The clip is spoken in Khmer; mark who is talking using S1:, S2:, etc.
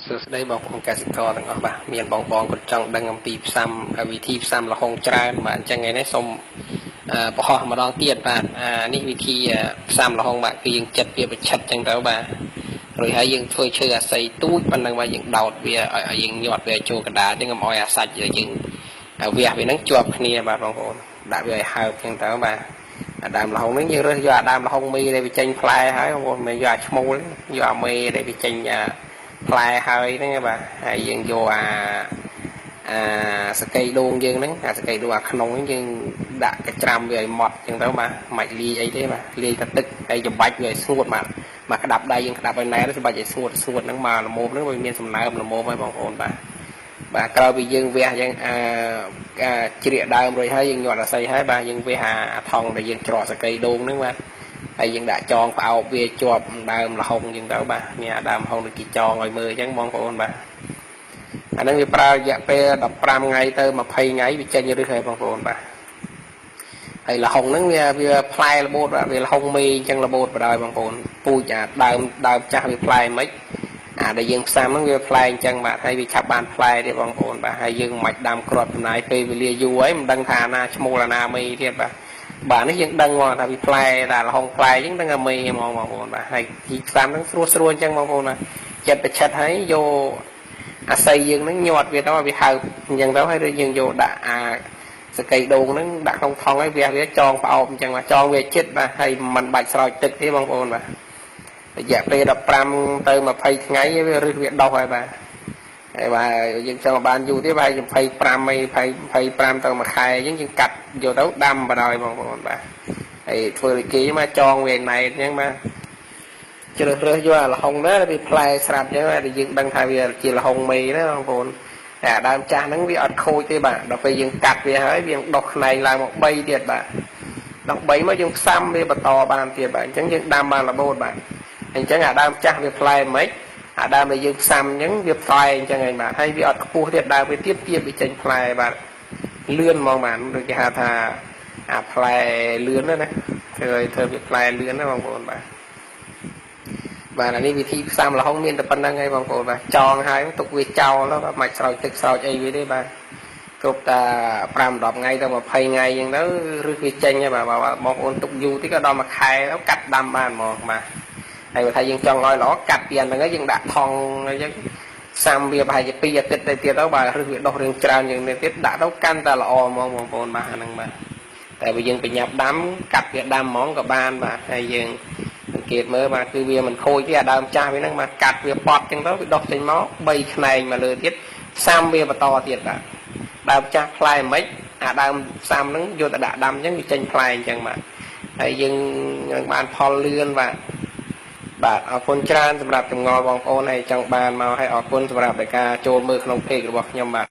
S1: សួស្តីបងប្អូនកសិករទាំងអស់បាទមានបងបងគាត់ចង់ដឹងអំពីផ្សំវិធីផ្សំល្ហុងច្រើនបាទអញ្ចឹងថ្ងៃនេះសូមបង្ហោះម្ដងទៀតបាទនេះវិធីផ្សំល្ហុងបាទគឺយើងចិត្តវាប្រឆិតអញ្ចឹងទៅបាទរួចហើយយើងធ្វើឈើអាស័យទូចប៉ុណ្ណឹងបាទយើងដោតវាឲ្យយើងញាត់វាចូលកណ្ដាលអញ្ចឹងកុំឲ្យអាសាច់យើងវះវាហ្នឹងជាប់គ្នាបាទបងប្អូនដាក់វាឲ្យហើបអញ្ចឹងទៅបាទអាដើមល្ហុងហ្នឹងយើងរើសយកអាដើមល្ហុងមីដែលវាចេញផ្លែហើយបងប្អូនមិនយកអាឈ្មោលយកអាមេដែលវាចេញផ្លែហើយហ្នឹងបាទហើយយើងយកអាសកៃដូងយើងហ្នឹងអាសកៃដូងអាក្នុងហ្នឹងយើងដាក់កញ្ច្រាំវាឲ្យម៉ត់អញ្ចឹងទៅបាទមិនលាយអីទេបាទលាយតែទឹកហើយច្របាច់វាឲ្យស្ងួតបាទមកក្តាប់ដៃយើងក្តាប់ឲ្យណែនច្របាច់ឲ្យស្ងួតស្ងួតហ្នឹងមកល្មមហ្នឹងវាមានសំណើមល្មមហើយបងប្អូនបាទបាទក្រោយពីយើងវះយើងអាជ្រៀកដើមរួចហើយយើងញាត់អាស័យហើយបាទយើងវះអាថង់ដែលយើងច្រកសកៃដូងហ្នឹងបាទហើយយើងដាក់ចងផ្អោបវាជាប់ដើមល្ហុងអញ្ចឹងទៅបាទមានអាដើមល្ហុងដូចគេចងឲ្យមើលអញ្ចឹងបងប្អូនបាទអាហ្នឹងវាប្រើរយៈពេល15ថ្ងៃទៅ20ថ្ងៃវាចេញរឹសហើយបងប្អូនបាទហើយល្ហុងហ្នឹងវាផ្លែរបូតបាទវាល្ហុងមេអញ្ចឹងរបូតបណ្ដោយបងប្អូនពូជអាដើមចាស់វាផ្លែមិនអាដែលយើងផ្សំហ្នឹងវាផ្លែអញ្ចឹងបាទហើយវាឆាប់បានផ្លែទៀតបងប្អូនបាទហើយយើងមិនដាំគ្រាប់ចំណាយពេលវេលាយូរហើយមិនដឹងថាណាឈ្មោះអាណាមេទៀតបាទបាទនេះយើងដឹងមកថាវាផ្លែតែល្ហុងផ្លែអញ្ចឹងដឹងថាមេហ្មងបងប្អូនបាទហើយជីផ្សំហ្នឹងស្រួលស្រួលអញ្ចឹងបងប្អូនបាទចិត្តប្រឆិតហើយយកអាស័យយើងហ្នឹងញាត់វាទៅវាហើបអញ្ចឹងទៅហើយយើងយកដាក់អាសកៃដូងហ្នឹងដាក់ក្នុងថង់ហើយវាចងផ្អោបអញ្ចឹងបាទចងវាចិត្តបាទហើយមិនបាច់ស្រោចទឹកទេបងប្អូនបាទរយៈពេល15ទៅ20ថ្ងៃវារឹសវាដុះហើយបាទហើយបាទយើងចង់បានយូរទេបាទ25អី25ទៅមួយខែអញ្ចឹងយើងកាត់យកទៅដាំបណ្ដោយបងប្អូនបាទហើយធ្វើដូចគេមកចងវាណែតអញ្ចឹងបាទជ្រើសរើសយកអាល្ហុងណាវាផ្លែស្រាប់អញ្ចឹងតែយើងដឹងថាវាជាល្ហុងមេណាបងប្អូនតែអាដើមចាស់ហ្នឹងវាអត់ខូចទេបាទដល់ពេលយើងកាត់វាហើយវាដុះខ្នែងឡើងមក3ទៀតបាទដល់3មកយើងផ្សំវាបន្តបានទៀតបាទអញ្ចឹងយើងដាំបានរបូតបាទអញ្ចឹងអាដើមចាស់វាផ្លែមិនអាដើមដែលយើងផ្សំអញ្ចឹងវាផ្លែអញ្ចឹងឯងបាទហើយវាអត់ខ្ពស់ទៀតដើមវាទៀបទៀបវាចេញផ្លែបាទលឿនហ្មងបាទដូចគេហៅថាអាផ្លែលឿនណាធ្វើឲ្យធ្វើវាផ្លែលឿនណាបងប្អូនបាទបាទអានេះវិធីផ្សំល្ហុងមានតែប៉ុណ្្នឹងឯងបងប្អូនបាទចងហើយទុកវាចោលបាទមិនស្រោចទឹកស្រោចអីវាទេបាទគ្រប់តែ5 10ថ្ងៃទៅ20ថ្ងៃអញ្ចឹងទៅឬវាចេញហើយបាទបងប្អូនទុកយូរតិចក៏ដល់មួយខែទៅកាត់ដាំបានហ្មងបាទហើយបើថាយើងចង់ឲ្យល្អកាត់ពីអាហ្នឹងហើយយើងដាក់ថង់អញ្ចឹងសាំវាប្រហែលជា2អាទិត្យទៅទៀតទៅបាទឬវាដុះរឿងច្រើនជាងនេះទៀតដាក់ទៅកាន់តែល្អហ្មងបងប្អូនបាទអាហ្នឹងបាទតែបើយើងប្រញាប់ដាំកាត់វាដាំហ្មងក៏បានបាទហើយយើងសង្កេតមើលបាទគឺវាមិនខូចទេអាដើមចាស់វាហ្នឹងបាទកាត់វាប៉ត់អញ្ចឹងទៅវាដុះចេញមក3ខ្នែងមកលើទៀតសាំវាបន្តទៀតបាទដើមចាស់ផ្លែមិនអាដើមសាំហ្នឹងយកទៅដាក់ដាំអញ្ចឹងវាចេញផ្លែអញ្ចឹងបាទហើយយើងនឹងបានផលលឿនបាទបាទអរគុណច្រើនសម្រាប់ចម្ងល់បងប្អូនហើយចង់បានមកហើយអរគុណសម្រាប់ការចូលមើលក្នុងเพจរបស់ខ្ញុំបាទ